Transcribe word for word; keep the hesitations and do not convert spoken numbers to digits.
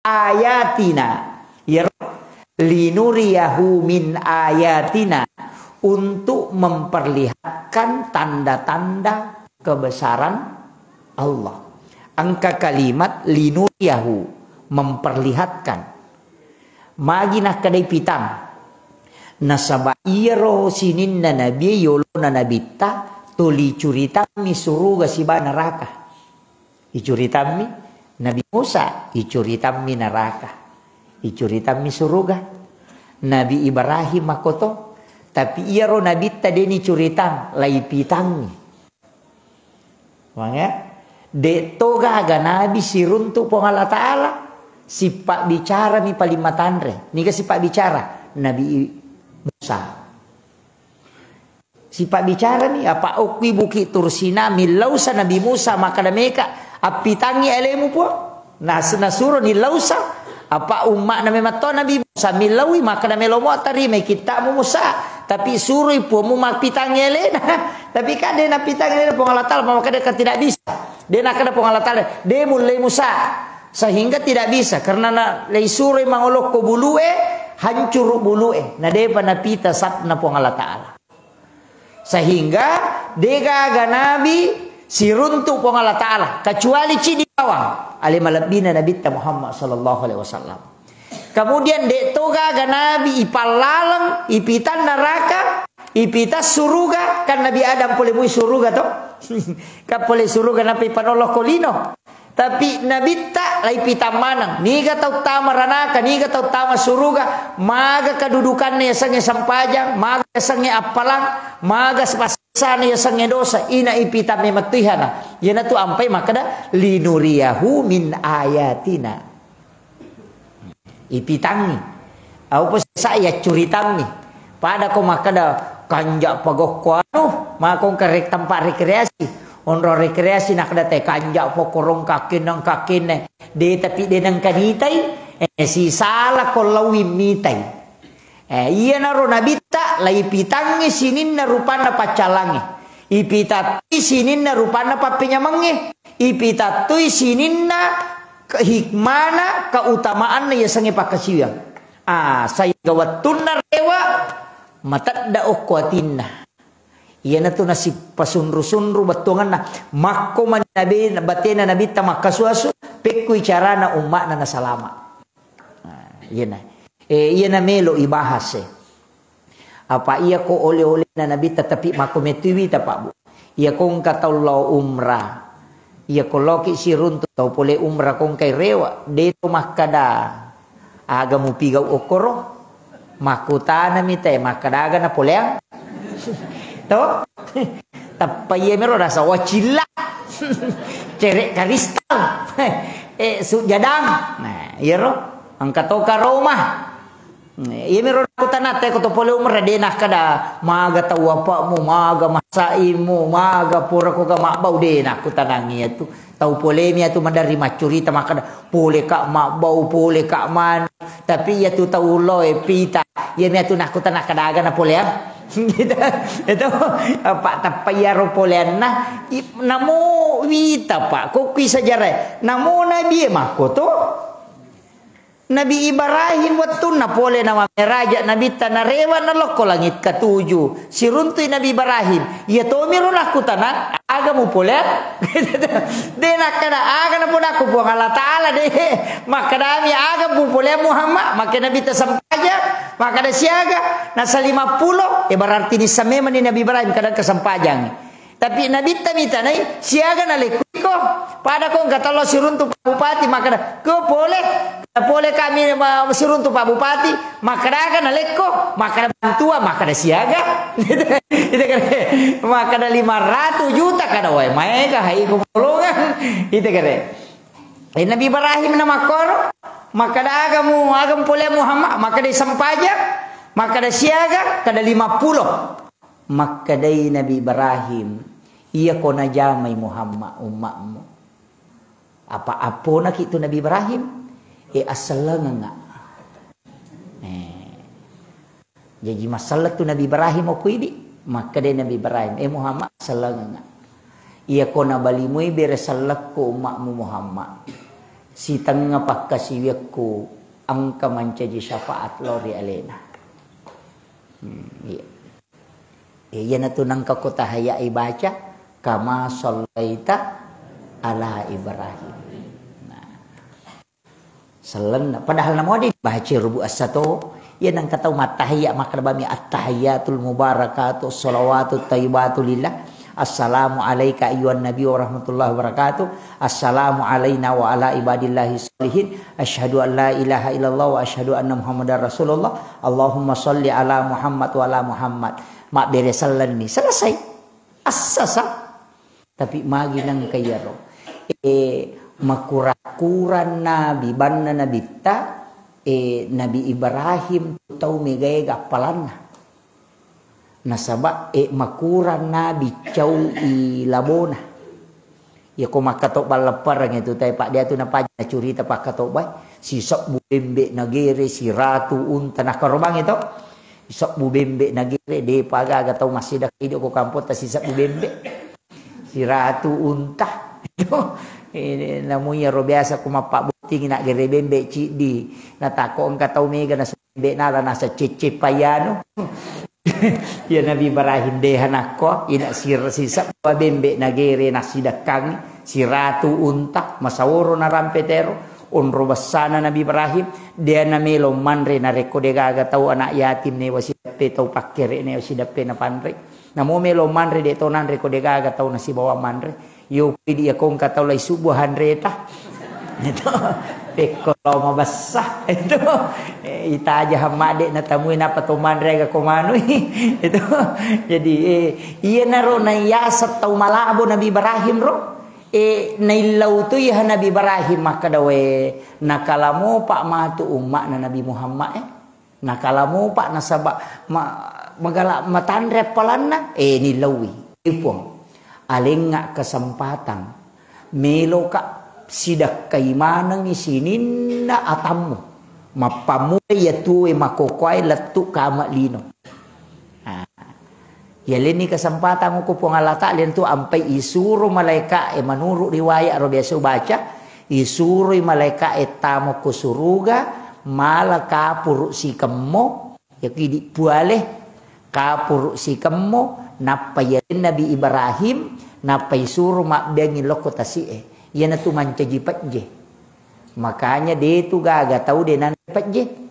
ayatina. Iyaro linuriyahu min ayatina, untuk memperlihatkan tanda-tanda kebesaran Allah. Engka kalimat linuriyahu, memperlihatkan. Magi nakkedai pitang. Nasaba iyaro sininna nabie yolona nabitta tuli curitammi suruga siba neraka. Icuritammi Nabi Musa, icuritammi neraka, icuritammi suruga. Nabi Ibrahim makkoto, tapi iyaro nabitta deni curitang, laipitangngi. Mangga, de to gaga nabi siruntu Puang Allah Ta'ala, sipabbicarami paling matanre. Niga sipabbicara? Nabi Musa. Sipabbicarani, apa okkui Bukit Tursina, millausa Nabi Musa, makkeda meka, appitangngi alemu, Puang. Nas-, nasuroni lausa, apa umma'na memang to Nabi Musa, millaui, makkeda melomo tarimai kitta'mu Musa. Tapi suroi Puangmu mappitangngi alena. Tapi kan de nappitangngi alena Puang Allah Ta'ala, makkeda kan tidak bisa. De nakkeda Puang Allah Ta'ala, de mullei Musa. Sehingga tidak bisa, karena na, leisuroi mangolokko bulue, hancuru bulue. Na depa napita sapna Puang Allah Ta'ala. Sehingga degaga nabi siruntu Puang Allah Ta'ala, kecuali cidi bawang, ale malebbina Nabitta Muhammad sallallahu alaihi wasallam. Kemudian de to gaga nabi ipallaleng, ipita neraka, ipita suruga, kan Nabi Adam pole mui suruga to? Kan pole suruga napi panoloko lino. Tapi nabitta laipitang maneng. Niga tau tama ranaka, niga tau tama suruga, maga kedudukanna yasengnge sempajang, maga yasengnge appalang, maga sepassana yasengnge dosa, ina ipitang memettuihana. Iyanatu ampai makkeda, "Linuriyahu min ayatina." Ipitangngi. Au po sesa iya curitammi. Pada ko makkeda, "Kanja pagokko anu, makong ke rek-, tempat rekreasi." Onro rekreasi nakkeda te kanja pokorong kakineng kakineng. De tapi de nengka nitai, eh, sisala ko lauwi mitai. Eh, iyanaro nabitta laipitangngi sininna rupanna paccalangnge. Ipitattui sininna rupanna pappenyamengnge. Ipitattui sininna ke-, hikmana, keutamaanna yasengnge pakkasiwiang. Ah, saiga wettunna rewa, matedda okko atinna. Iyanatu nasipasunru-sunru bettuangenna. Makko mani nabi, batena nabitta makkasu-asu, pekkui carana umma'na nasalama. Nah, iyana. Eh, iyana melo ibahas, eh. Apa iya ko ole-olena nabitta, tapi makko metui wita, Pak, Bu. Iya ko engka tau lao umrah. Iya ko laoki siruntu tau pole umrah ko engkai rewa, de to makkada, "Aga mupigau okkoro?" Makkutanami te, makkada, "Aga napoleang?" To? Tappa iya mero rasa wacilla. Cere karistal. Eh, sujadang. Nah, iyaro engka to karoma. Iyamiro nakkutana te ko to pole umrah, de nakkada, "Maga tau apa'mu, maga masaimu, maga pura ko ga mabbau," de nakkutanangi iyatu. Tau polemi iyatu maderri maccurita makkada, "Pole ka mabbau, pole ka manu." Tapi iyatu tau loe pita, iyami atu nakkutana, "Kada aga napoleang?" Gitu. Itu apa tappa iyaro poleanna, i-, namo wita, Pak, ko kui sejarah. Namo nabi e makko to. Nabi Ibrahim wettunna pole na mammeraja nabitta narewa nalokko langit katuju. Siruntui Nabi Ibrahim. Iya tomiro nakkutana, "Aga mupole?" De nakkada, "Aga napodakku Puang Allah Ta'ala de." Makkadami, "Aga mupole Muhammad?" Makkeda nabitta, "Sempajang." Makkada, "Siaga?" Nasa lima puluh, eh, berarti nissa memang ni Nabi Ibrahim kadang kesempajang. Tapi nabitta mitanai, "Siaga nalekkuiko?" Pada ko engka tollo siruntu Pak Bupati, makkada, "Ko pole?" "Pole kami, ma-, siruntu Pak Bupati." "Makkada aga nalekko?" "Makkada bantuan." "Makkada siaga?" Itu kan. "Makkada lima ratus juta." Kada wae, maega hai ko polongan. Itu kan. Eh, Nabi Ibrahim na makkoro, makkada, "Aga mu, aga mu pole Muhammad?" Makkada, "Sempajang." Makkada, "Siaga?" Kada, "Lima puluh." Makkedai Nabi Ibrahim, "Iya ko najamai Muhammad umma'mu." Apa apponaki tu Nabi Ibrahim? "Eh, assellengengnga." Eh. Jaji masselleng tu Nabi Ibrahim okko idi. Makkedai Nabi Ibrahim, "Eh, Muhammad, assellengengnga. Iya ko nabalimui bere sellekku umma'mu Muhammad. sitengnga pakkasiwiakku engka mancaji syafaat lao ri alena. Hmm, iya. Eh, iyanatu nengka ko tahayya ibaca, "Kama shallaita ala Ibrahim." Nah. Sellenna. Padahal namo de' baca rubu essa to. Iya nengka tau mattahiyya makkeda bami, "At-tahiyyatul mubarakatu shalawatut thayyibatu lillah. Assalamu alaika ayyuhan nabi wa rahmatullahi wa barakatuh. Assalamu alaina wa ala ibadillahi shalihin. Asyhadu an la ilaha illallah wa asyhadu anna Muhammadar Rasulullah. Allahumma shalli ala Muhammad wa ala Muhammad." Mabbere sellenni. Selesai. Assasa. Tapi magi nengka iyaro. Eh, makura-kura nabi, banna nabitta, eh, Nabi Ibrahim tu tau megae gappalanna. Nasaba, eh, makura nabi cau i labona. Iya ko makkatobba leppereng itu, tapi pak dia tu napaja nacurita pakkatobba. Sisebbu bembe nagere, siratu unta nakarobang itu. Sisebbu bembe nagere, depa gaga tau massidakka idi ko kampotta sisebbu bembe. Siratu unta. Ini namu iyaro biasa ko mappabbottingi naggere bembe ciddi. Natako engka tau mega nasu bembe nala nasa cecce payanu. Ya Nabi Ibrahim deha nakko, ina sir-, sisebba bembe nagere nassidakkangi, siratu unta, masaworo narampe tero, onro bessana Nabi Ibrahim, dea namelo manre narekko degaga tau anak yatim newa sideppe tau pakkere newa sideppe napanre. Namo melo manre de to nanre ko degaga tau nasibawa manre. Yo pidi ya kongka tau lai subuh hanreta. Itu pekko lo mabessa. Itu, eh, itaja hammade natamui napa to manre aga ko manui. Itu. Jadi, eh, iya naro naiyasa tau malabo Nabi Ibrahim ro. Eh, naillau tu iya Nabi Ibrahim makkeda we nakalamopa matu umma'na Nabi Muhammad, eh. Nakalamopa nasaba ma-, magala matanre appalanna, eh, nillaui. Eh, Puang, alengnga kesempatan, meloka sidakkai manengi sininna atammu. Mappammula iya tuwe makokoae lettu kama lino. Ah. Yalenni kesempatan ko Puang Allah Ta'ala tu ampai isuro malaika e, menurut riwayat ro biasa baca, isuroi malaika e tamo ko suruga, mala kapuru sikemmo, ya kidi puale, kapuru sikemmo, nappa ya Nabi Ibrahim, nappa isuro mabbeangi lokko tasi e. Iyanatu mancaji pejje. Makanya de tu gaga tau de nanre pejje.